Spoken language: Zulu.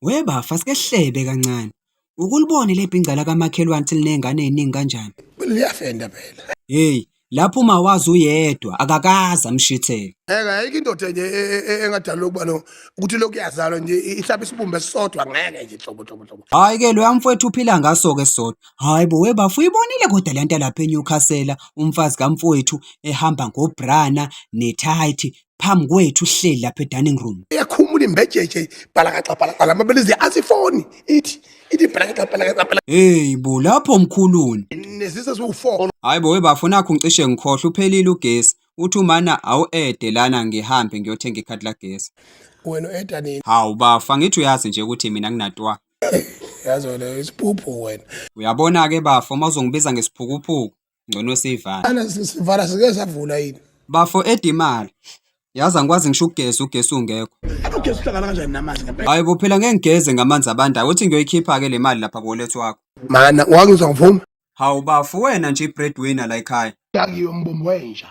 We bafa sike sihlebe kancane. Ukulibone le bhinca lakamakhelwane ukuthi liney'ngane ey'ningi kanjani. Liyafenda phela. Hey, lapho uma wazi uyedwa akakaze amshithele. Ngeke ayikho indoda nje e, e, e, engadalwa ukuba no ukuthi lokhu yazalwa nje ihlaba isibumbu esisodwa ngeke nje hlobo hlobo hlobo. Hhayi ke loya mfowethu uphila ngaso-ke sodwa. Hhayi bo we bafo uyibonile kodwa le nto lapha eNewcastle umfazi kamfowethu ehamba ngobrana nethayithi phambi kwethu uhleli lapha e-dining room. Iyakhumula imbejeje bhalakaxa bhalakaxa lamabele ize asifoni ithi ithi bhalakaxa bhalakaxa bhalakaxa. Hey bo lapho mkhuluni. Nesisa siwu-4. Hhayi bo we bafo nakhu ngicishe ngikhohlwa uphelile ugesi. Uthi umana awu-ede lana ngihambe ngiyothenga ikhadi lagesi. Wena u-eda nini? Hawu bafo angithi uyazi nje ukuthi mina nginatwa. Yazi wena isiphuphu wena. Uyabona-ke bafo uma uzongibiza ngesiphukuphuku ngcono siyivale. Ana sivala sike savula yini? Bafo eda imali. Yazi angikwazi ngisho ukugeza ugesi ungekho. Ugesi uhlangana kanjani namanzi ngempela? Hayi bo phela ngeke ngigeze ngamanzi abandayo. Uthi ngiyoyikhipha-ke le mali lapha kuwolethi wakho. Mana wangizwa ngivuma. Hawu bafo wena nje i-breadwinner la ekhaya. Dakiwe mbombo wenja.